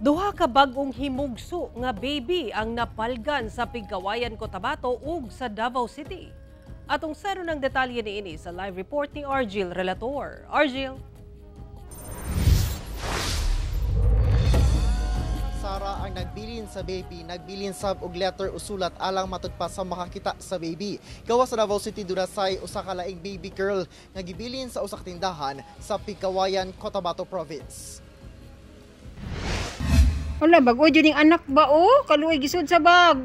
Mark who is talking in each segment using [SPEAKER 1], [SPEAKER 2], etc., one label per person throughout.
[SPEAKER 1] Duha ka bag-ong himugso nga baby ang napalgan sa Pigkawayan, Cotabato ug sa Davao City. Atong saron ng detalye niini sa live report ni Argil Relator. Argil.
[SPEAKER 2] Sara, ang nagbilin sa baby, nagbilin sab og letter o sulat alang matud pa sa makakita sa baby. Gawa sa Davao City, dunasay usa ka laing baby girl nga gibilin sa usa ka tindahan sa Pigkawayan, Cotabato Province.
[SPEAKER 3] Wala, bago jud ning anak ba oh? Kaluoy gisud sa bag.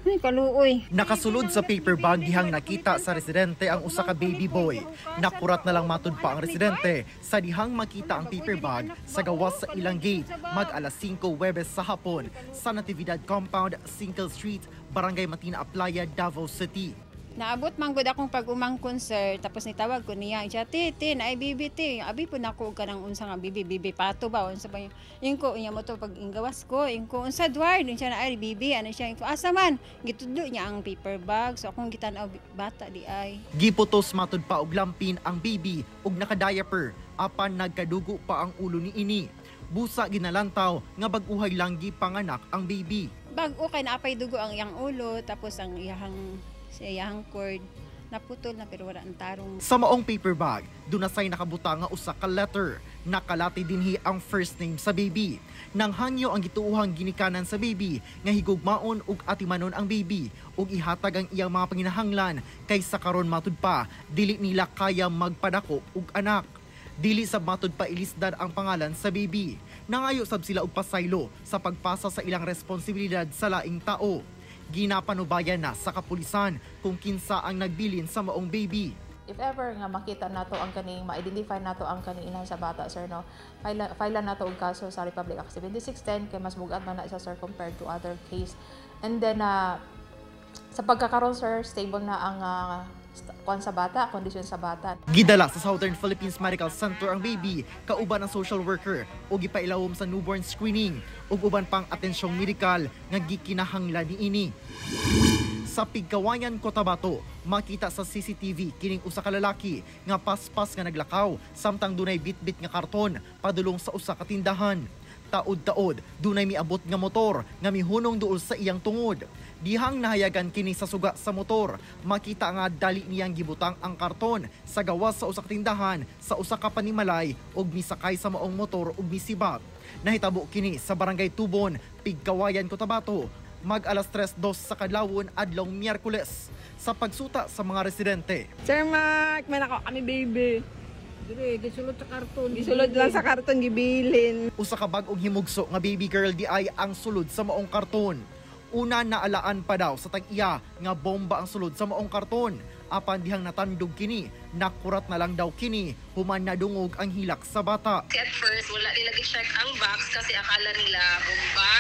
[SPEAKER 3] Ay, kaluoy.
[SPEAKER 2] Nakasulod sa paper bag dihang nakita sa residente ang usa ka baby boy. Nakurat na lang matud pa ang residente sa dihang makita ang paper bag sa gawas sa ilang gate mag alas 5 Huwebes sa hapon sa Natividad Compound, Single Street, Barangay Matina Aplaya, Davao City.
[SPEAKER 3] Naabot man gud akong pag-umangkon, sir, tapos nitawag ko niya siya, "Ti, ti, naay bibi, ti." Abi po nako og kanang unsa nga bibi, bibi pato ba unsa ba yun. Ingko niya mo to pag inggawas ko, ingko, "Unsa, Dward?" Siya, "Naay bibi." Ano siya, ingko, "Asa man?" Gitudlo niya ang paper bag, so akong gitan-aw, bata di ay.
[SPEAKER 2] Giputos matud pa og lampin ang baby ug naka-diaper apan nagkadugo pa ang ulo niini. Busa ginalantaw nga bag-uhay lang gipanganak ang baby.
[SPEAKER 3] Bag-o kay naapay dugo ang iyang ulo, tapos ang iyang sa iyang cord naputol na pero wala ang tarong.
[SPEAKER 2] Sa maong paper bag, dunasay nakabuta nga usa ka letter. Nakalati dinhi ang first name sa baby. Nanghangyo ang gituohang ginikanan sa baby nga higugmaon ug atimanon ang baby ug ihatag ang iyang mga panginahanglan kay sa karon matud pa dili nila kaya magpadako og anak. Dili sab matud pa ilisdan ang pangalan sa baby. Nangayo sab sila og pasaylo sa pagpasa sa ilang responsibilidad sa laing tao. Ginapanubayan na sa kapulisan kung kinsa ang nagbilin sa maong baby.
[SPEAKER 4] If ever nga makita nato ang kaning ma-identify nato ang kaning inahan sa bata, sir, no, file nato og kaso sa Republic Act 7610 kay mas bugat man na siya, sir, compared to other case. And then sa pagkakaroon, sir, stable na ang kuan sa bata, kondisyon sa bata.
[SPEAKER 2] Gidala sa Southern Philippines Medical Center ang baby kauban ang social worker ug gipailawom sa newborn screening ug uban pang atensyong medikal nga gikinahanglan niini. Sa Pigkawayan, Cotabato, makita sa CCTV kining usa ka lalaki nga paspas nga naglakaw samtang dunay bitbit nga karton padulong sa usa ka tindahan. Taod-taod, dunay miabot nga motor nga mihunong duol sa iyang tungod. Dihang nahayagan kini sa suga sa motor, makita nga dali niyang gibutang ang karton sa gawas sa usa ka tindahan sa usa ka panimalay ug misakay sa maong motor ug misibak. Nahitabo kini sa Barangay Tubon, Pigkawayan, Cotabato, mag alas 3:02 sa kadlawon adlong Miyerkules. Sa pagsuta sa mga residente.
[SPEAKER 5] Sir Mark, may nako kami baby.
[SPEAKER 6] Dire, gisulod sa karton.
[SPEAKER 5] Gisulod lang sa karton, gibilin.
[SPEAKER 2] Usa ka bag-ong himugso nga baby girl di ay ang sulod sa maong karton. Una naalaan pa daw sa tag-iya nga bomba ang sulod sa maong karton. Apan dihang natandog kini, nakurat na lang daw kini, human nadungog ang hilak sa bata.
[SPEAKER 7] At first, wala nila gi-check ang box kasi akala nila bomba.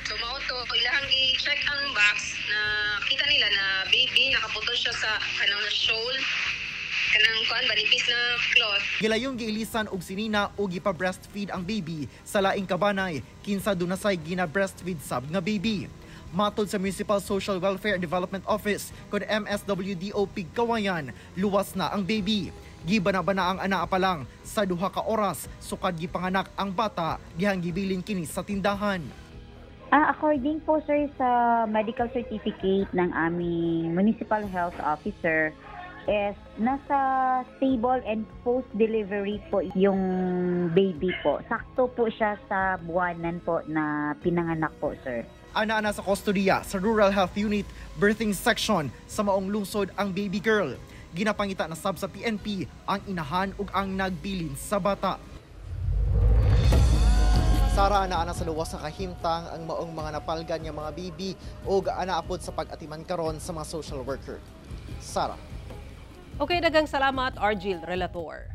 [SPEAKER 7] So mao to, ilahang i-check ang box na kita nila na baby, nakaputol siya sa kanang shawl, kanang kuan ba, nipis na cloth.
[SPEAKER 2] Gilayong giilisan og sinina og gipa-breastfeed ang baby sa laing kabanay, kinsa dunasay gina-breastfeed sab nga baby. Matod sa Municipal Social Welfare and Development Office kon MSWDO Pigkawayan, luwas na ang baby. Gibana-bana ang ana pa lang sa 2 ka oras sukad gipanganak ang bata dihang gibilin kini sa tindahan.
[SPEAKER 8] According po, sir, sa medical certificate ng aming Municipal Health Officer is nasa stable and post-delivery po yung baby po. Sakto po siya sa buwanan po na pinanganak po, sir.
[SPEAKER 2] Ana-ana sa kustodiya sa Rural Health Unit Birthing Section sa maong lungsod ang baby girl. Ginapangita na sab sa PNP ang inahan ug ang nagbilin sa bata. Sara, ana-ana sa luwas sa kahimtang ang maong mga napalgan nga mga baby ug anaapod sa pag-atiman karon sa mga social worker. Sara.
[SPEAKER 1] Okay, daghang salamat, Argil Relator.